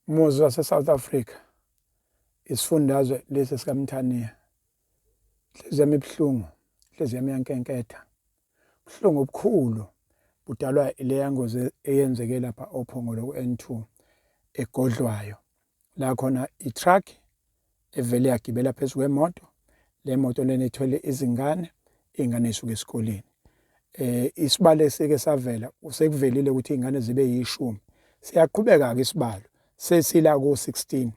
Umuzi wase-South Africa, isifundazwe lesi sikaMthaniya. Inhliziyo yami ibuhlungu, inhliziyo yami iyankenketha. Ubuhlungu obukhulu budalwa ileya ngozi eyenzeke lapha oPhongolo ku-N2 egodlwayo. La khona i-truck evele yagibela phezu kwemoto, le moto lena ethwele izingane, iy'ngane y'suka esikoleni. Isibalo esike savela sekuvelile ukuthi iy'ngane zibe yishumi. Siyaqhubeka-ke isibalo sesila ko-16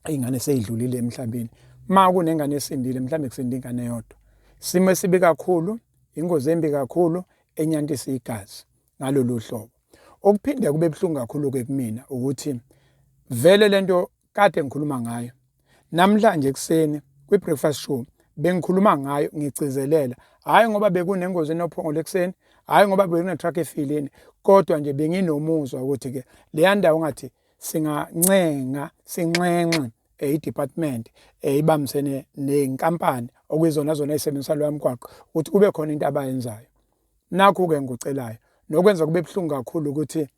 iy'ngane sey'dlulile emhlabeni. Uma kunengane esindile mhlawumbe kusinde ingane eyodwa. Isimo esibi kakhulu, ingozi embi kakhulu enyantisa igazi ngalolu hlobo. Okuphinde kube buhlungu kakhulu-ke kumina ukuthi vele lento kade ngikhuluma ngayo namhlanje ekuseni kwi-breakfast show bengikhuluma ngayo ngigcizelela hhayi ngoba bekunengozi enophongolo ekuseni hhayi ngoba bekune-truck efilini kodwa nje benginomuzwa ukuthi-ke leya ndawo ngathi singancenga sinxenxe i-department ibambisene nenkampani okuyizona zona ey'sebenzisa loya mgwaqo ukuthi kube khona into abayenzayo. Nakhu-ke engikucelayo nokwenza kube buhlungu kakhulu ukuthi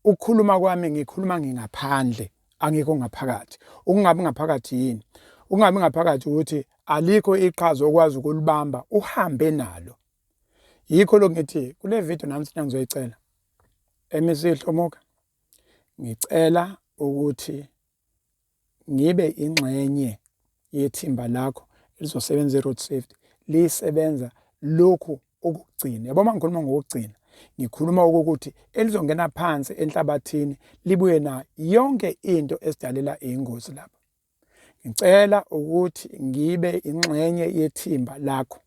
ukukhuluma kwami ngikhuluma ngingaphandle angikho ngaphakathi. Ukungabi ngaphakathi yini? Ukungabi ngaphakathi ukuthi alikho iqhaza okwazi ukulibamba uhambe nalo. Yikho lokhu ngithi kule video nami sina ngizoyicela. MEC Hlomuka, ngicela ukuthi ngibe ingxenye yethimba lakho elizosebenza i-road safety lisebenza lokhu okugcina. Yabo uma ngikhuluma ngokugcina ngikhuluma okokuthi elizongena phansi enhlabathini libuye nayo yonke into esidalela ingozi lapha. Ngicela ukuthi ngibe ingxenye yethimba lakho.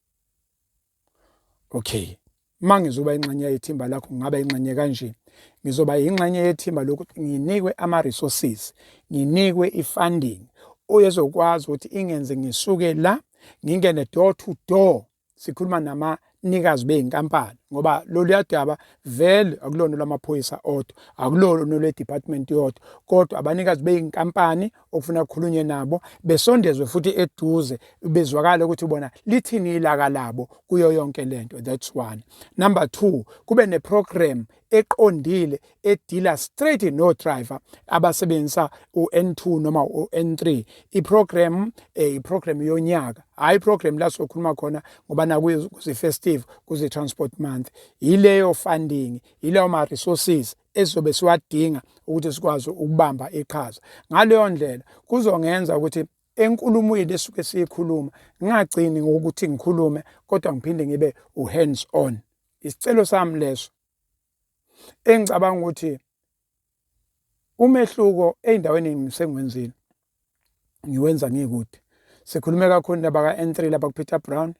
Okay. Uma ngizoba ingxenye yethimba lakho ngingaba ingxenye kanje. Ngizoba ingxenye yethimba lokuthi nginikwe ama-resources, nginikwe i-funding oyezokwazi ukuthi ingenze ngisuke la ngingene door to door sikhuluma namanikazi bey'nkampani ngoba loluya daba vele akulona lwamaphoyisa odwa akulona olwe-department yodwa kodwa abanikazi bey'nkampani okufuna kukhulunywe nabo besondezwe futhi eduze bezwakale ukuthi bona lithini ilaka labo kuyo yonke lento. That's one. Number two, kube ne-program eqondile edila straight no driver abasebenzisa u-N2 noma u-N3. I-program i-program yonyaka, hhayi i-program la sokhuluma khona ngoba naku kuzi-festive, kuzi-transport month. Yileyo funding, yileyo ma-resources esizobe siwadinga ukuthi sikwazi ukubamba iqhaza. Ngaleyo ndlela kuzongenza ukuthi enkulumweni esuke siyikhuluma ngingagcini ngokuthi ngikhulume kodwa ngiphinde ngibe u-hands on. Isicelo sami leso engicabanga ukuthi umehluko ey'ndaweni engisengiwenzile ngiwenza ngikude. Sikhulume kakhulu indaba ka-N3 lapha kuPeter Brown.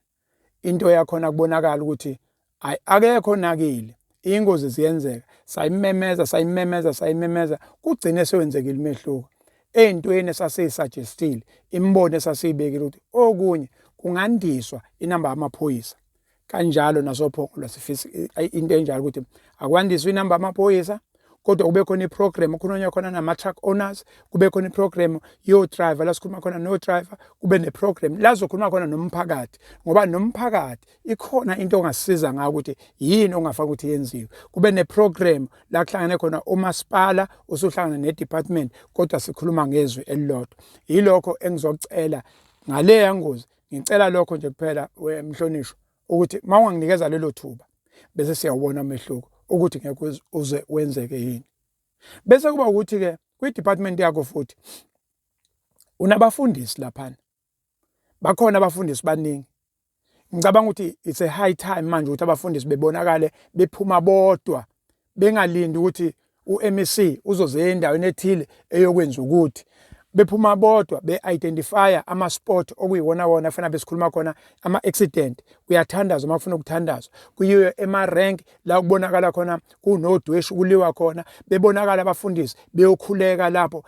Into yakhona kubonakala ukuthi hayi akekho onakile, iy'ngozi ziyenzeka. Sayimemeza, sayimemeza, sayimemeza, kugcine sewenzekile umehluko ey'ntweni esasiy'suggest-ile, imibono esasiyibekile ukuthi okunye kungandiswa inamba yamaphoyisa. Kanjalo nasoPhongolo sifisa into enjalo ukuthi akwandiswe inamba yamaphoyisa kodwa kube khona i-program okhulunywa khona nama-truck owners, kube khona i-program yo-driver la sikhuluma khona no-driver, kube ne-program la sizokhuluma khona nomphakathi ngoba nomphakathi ikhona into ongasisiza ngayo ukuthi yini ongafaka ukuthi yenziwe. Kube ne-program la kuhlangane khona umasipala usuhlangana ne-department kodwa sikhuluma ngezwi elilodwa. Yilokho engizocela ngaleya ngozi. Ngicela lokho nje kuphela mhlonishwa ukuthi uma unganginikeza lelo thuba bese siyawubona umehluko ukuthi ngeke uze wenzeke yini. Bese kuba ukuthi-ke kwi-department yakho futhi unabafundisi laphana, bakhona abafundisi baningi. Ngicabanga ukuthi it's a high time manje ukuthi abafundisi bebonakale bephuma bodwa bengalindi ukuthi u-MEC uzoze endaweni ethile eyokwenza ukuthi bephuma bodwa be-identifya ama-spot okuyiwona wona afuna besikhuluma khona ama-accident. Kuyathandazwa uma kufuna ukuthandazwa, kuyiwe ema-rank la kubonakala khona kunodweshu kuliwa khona, bebonakala abafundisi beyokhuleka lapho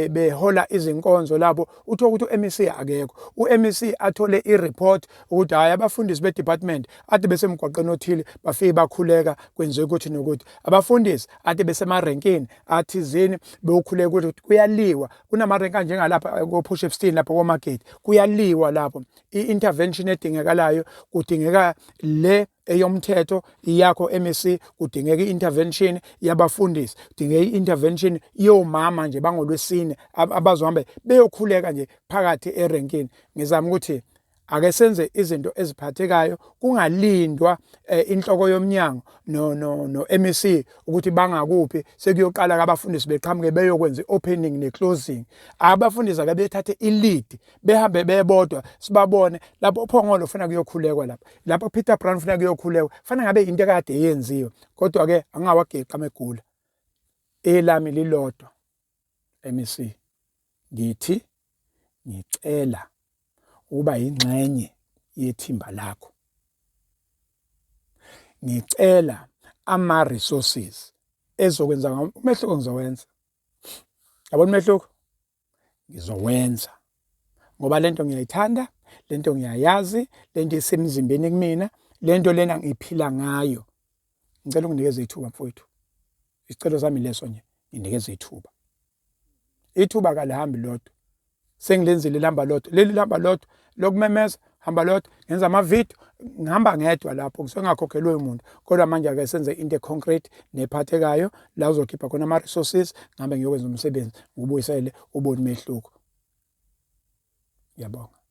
behola izinkonzo lapho. Uthole ukuthi u-MEC akekho, u-MEC athole i-report ukuthi hhayi abafundisi be-department ade besemgwaqeni othile bafike bakhuleka kwenziwe ukuthi nokuthi. Abafundisi ade besemarenkini athizeni beyokhuleka ukuthi kuyaliwa, kunamarenki Amarenki anjengalapha ko-Port Shepstone lapho koMageti kuyaliwa lapho. I-intervention edingekalayo kudingeka le eyomthetho iyakho MEC, kudingeka i-intervention yabafundisi, kudingeka i-intervention yomama nje bangolwesine abazohambe beyokhuleka nje phakathi erenkini. Ngizama ukuthi ake senze izinto eziphathekayo kungalindwa eh, inhloko yomnyango no no no MEC ukuthi bangakuphi sekuyoqala abafundisi beqhamuke beyokwenza i-opening ne-closing. Abafundisi ake bethathe i-lead behambe bebodwa sibabone lapho uPhongolo ufuna kuyokhulekwa lapho lapho Peter Brown ufuna kuyokhulekwa fanele ngabe into ekade yenziwe kodwa ke angawageqa amegula. Elami lilodwa MEC ngithi ngicela ukuba yingxenye yethimba lakho. Ngicela ama resources ezokwenza umehluko ngizowenza. Yabona umehluko? Ngizowenza. Ngoba lento ngiyayithanda, lento ngiyayazi, lento isemzimbeni kumina, lento lena ngiphila ngayo. Ngicela unginikeze ithuba mfowethu. Isicelo sami leso nje, nginikeze ithuba. Ithuba kalihambi lodwa. Sengilenzile lihamba lodwa. Leli lihamba lodwa lokumemeza hamba lodwa ngenza amavidiyo ngihamba ngedwa lapho ngisuke ngakhokhelwe umuntu kodwa manje ake senze into e-concrete nephathekayo la uzokhipha khona ama-resources ngihambe ngiyokwenza umsebenzi ngubuyisele ubone umehluko. Ngiyabonga.